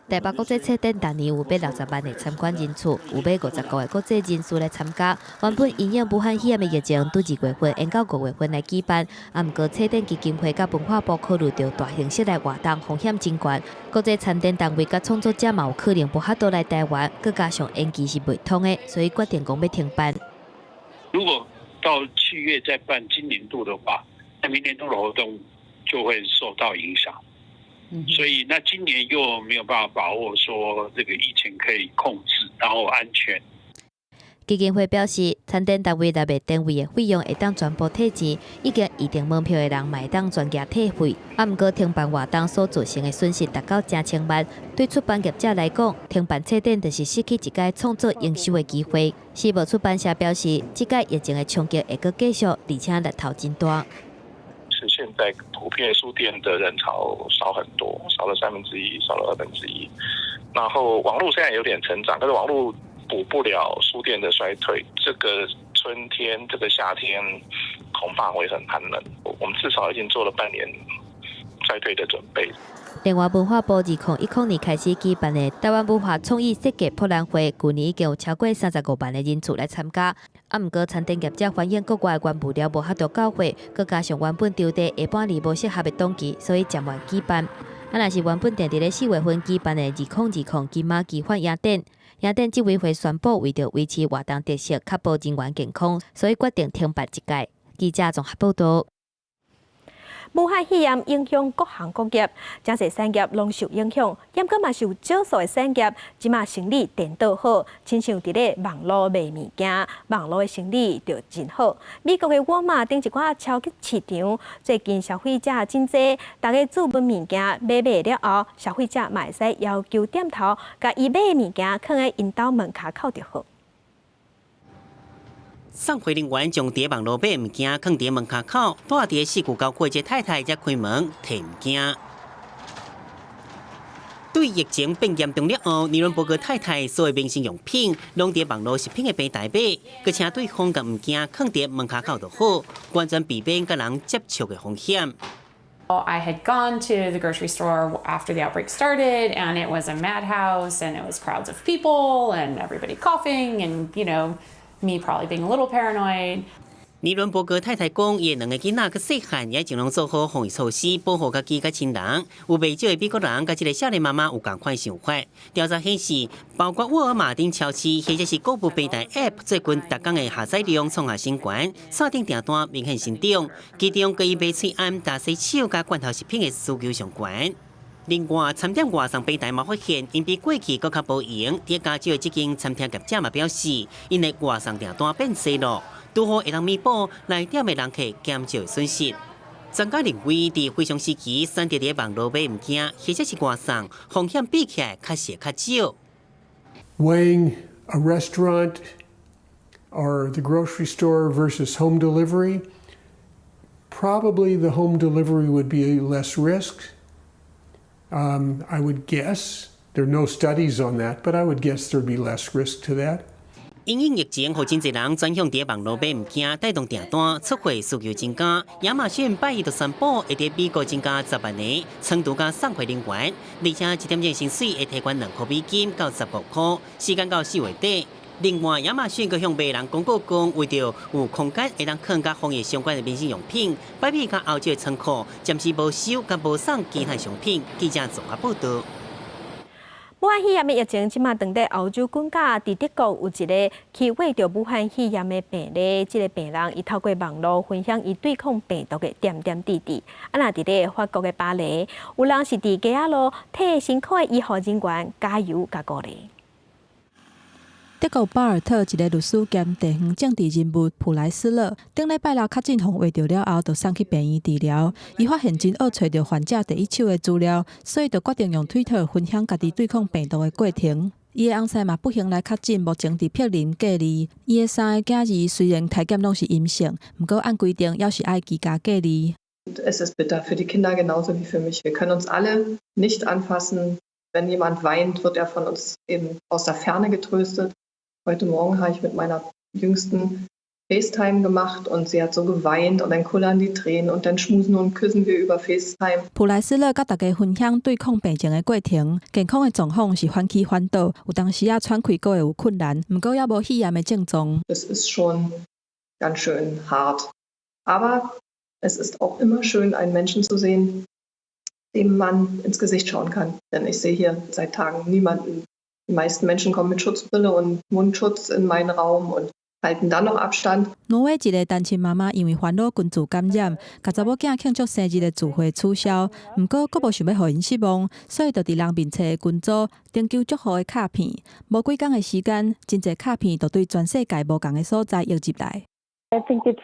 台北國際冊展逐年有60萬的參觀人次，有50個國際人士來參加。原本因應武漢肺炎的疫情，對2月份延到5月份來舉辦。啊，毋過冊展基金會佮文化部考慮著大型室內活動風險真懸，國際參展單位佮創作者嘛有可能無法度來台灣，閣加上延期是袂通的，所以決定講欲停辦。如果到7月再辦今年度的話，那明年度的活動就會受到影響。所以，那今年又沒有辦法把握說這個疫情可以控制，然後安全。基金會表示，參展單位若袂展位的費用會當全部退錢，已經預訂門票的人嘛會當全額退費。啊，毋過停辦活動所造成的損失達到成千萬，對出版業者來講，停辦冊展就是失去一個創作營收的機會。時報出版社表示，這屆疫情的衝擊會閣繼續，而且力頭真大。是現在普遍書店的人潮少很多，少了1/3，少了1/2。然後網絡現在有點成長，可是網絡補不了書店的衰退。這個春天，這個夏天恐怕會很寒冷。我們至少已經做了半年衰退的準備。另外，文化部2010年開始舉辦的台灣文化創意設計博覽會，舊年已經有超過35萬的人次來參加。啊，毋過參展業者反映國外原物料無法度到貨，閣加上原本場地下半年無適合的檔期，所以暫緩舉辦。啊，若是原本定佇咧4月份舉辦的2020金馬奇幻影展，影展執委會宣布，為著維持活動特色，確保人員健康，所以決定停辦這屆。記者綜合報道。武漢肺炎影響各行各業，誠濟產業攏受影響。毋過嘛是有少數的產業，這馬生理顛倒好，親像佇咧網路賣物件，網路的生理就真好。美國的沃爾瑪等一寡超級市場，最近消費者真濟，逐家注文物件買買了後，消費者嘛會使要求店頭，共伊買的物件囥佇𪜶兜門跤口就好。送貨人員將佇網路買物件囥佇門跤口，住佇四九九區這太太才開門提物件。對疫情變嚴重了後，尼倫伯格太太所有民生用品攏佇網路食品的平台買，閣請對方共物件囥佇門跤口就好，完全避免佮人接觸的風險。 I had gone to the grocery store after the outbreak started, and it was a madhouse, and it was crowds of people, and everybody coughing, and me probably being a little paranoid. 尼倫伯格太太講，伊的兩个囡仔閣細漢，也盡量做好防疫措施，保護家己佮親人。有袂少的美國人佮這个少年媽媽有仝款想法。調查顯示，包括沃爾瑪等超市或者是購物平台 App，最近逐工的下載量創下新高，線頂訂單明顯成長。其中，關於買喙罨、大洗手佮罐頭食品的需求上懸。另外，餐點外送平台嘛發現，𪜶比過去閣較無閒。佇加州的這間餐廳業者嘛表示，𪜶的外送訂單變濟囉，拄好會當彌補來店的人客減少的損失。專家認為，佇非常時期選擇佇網路買物件，或者是外送，風險比起來確實較少。 Weighing a restaurant or the grocery store versus home delivery, probably the home delivery would be less risk. I would guess there are no studies on that, but I would guess there'd be less risk to that. 因應疫情，予真濟人轉向佇網路買物件，帶動訂單出貨需求增加。亞馬遜拜一就宣布，會佇美國增加10萬個倉儲佮送貨人員，而且一點鐘薪水會提懸2塊美金到15塊，時間到4月底。另外，亞馬遜閣向別人公告講，為著有空間會當囥佮防疫相關的民生用品，擺美佮歐洲的倉庫暫時無收佮無送其他商品。記者綜合報導。武漢肺炎的疫情，這馬當佇歐洲國家，佇德國有一个去患著武漢肺炎的病例，這个病人伊透過網路分享伊對抗病毒的點點滴滴。啊，若佇咧法國的巴黎，有人是佇街仔路替辛苦的醫護人員加油佮鼓勵。德國巴爾特一个律師兼地方政治人物普萊斯勒，頂禮拜六確診予挖著了後，就送去病院治療。伊發現真惡揣著患者第一手的資料，所以就決定用推特分享家己對抗病毒的過程。伊的翁婿嘛不幸來確診，目前佇柏林隔離。伊的三个囝兒雖然篩檢攏是陰性，毋過按規定猶是愛居家隔離。 Es ist bitter für die Kinder genauso wie für mich. Wir können uns alle nicht anfassen. Wenn jemand weint, wird er von uns eben aus der Ferne getröstet. Heute Morgen habe ich mit meiner Jüngsten FaceTime gemacht und sie hat so geweint und dann kullern die Tränen und dann schmusen und küssen wir über FaceTime. 普萊斯勒佮大家分享對抗病情的過程，健康的狀況是反起反倒，有當時仔喘氣閣會有困難，毋過猶無肺炎的症狀。 Es ist schon ganz schön hart. Aber es ist auch immer schön, einen Menschen zu sehen, dem man ins Gesicht schauen kann. Denn ich sehe hier seit Tagen niemanden. Die meisten Menschen kommen mit Schutzbrille und Mundschutz in meinen Raum und halten dann noch Abstand. 挪威一个單親媽媽因為煩惱群聚感染，共查某囝慶祝生日的聚會取消，毋過閣無想欲予𪜶失望，所以就佇人面冊的群組徵求祝福的卡片。無幾工的時間，真濟卡片就對全世界無仝的所在湧入來。 I think it's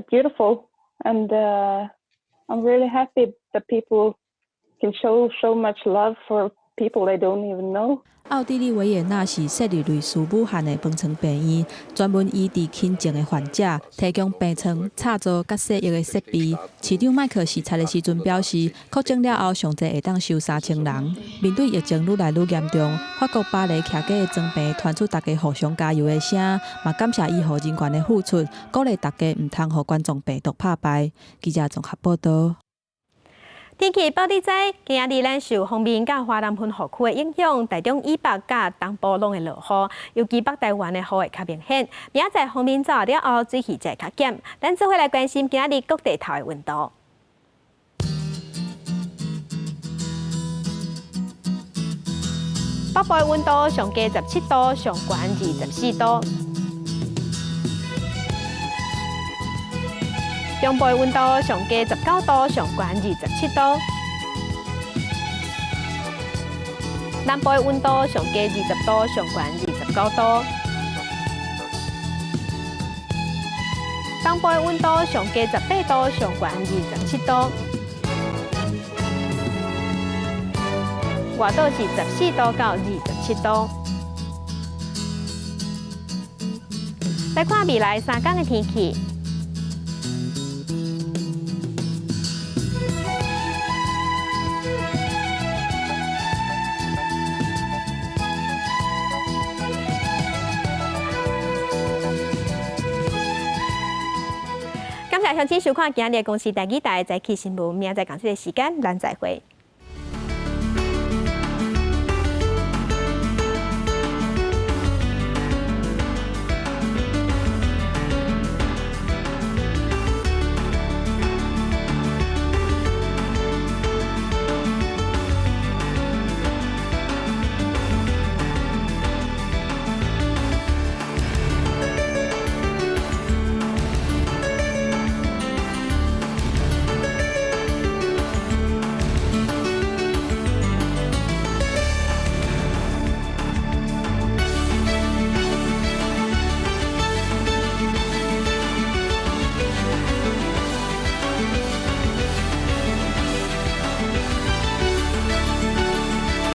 beautiful, and I'm really happy that people can show so much love for people they don't even know. 奧地利維也納市設立類似武漢的方艙病院，專門醫治輕症的患者，提供病床、插座佮洗浴的設備。市長麥克視察的時陣表示，擴增了後，上濟會當收3000人。面對疫情愈來愈嚴重，法國巴黎徛家的莊棚傳出大家互相加油的聲，嘛感謝醫護人員的付出，鼓勵大家毋通予冠狀病毒拍敗。記者綜合報導。天氣報你知，今仔日咱受鋒面佮華南雲雨區的影響，台中以北佮東部攏會落雨，尤其北台灣的雨會較明顯。明仔載鋒面走了後，水汽才會較減。咱做伙來關心今仔日各地頭的溫度。北部的溫度上低17度，上懸24度。中部的溫度上低19度，上懸27度。南部的溫度上低20度，上懸29度。東部的溫度上低18度，上懸27度。外島是14度到27度。來看未來3天的天氣。感謝鄉親收看今日的公視台語台早起新聞，明仔載仝這个時間，咱再會。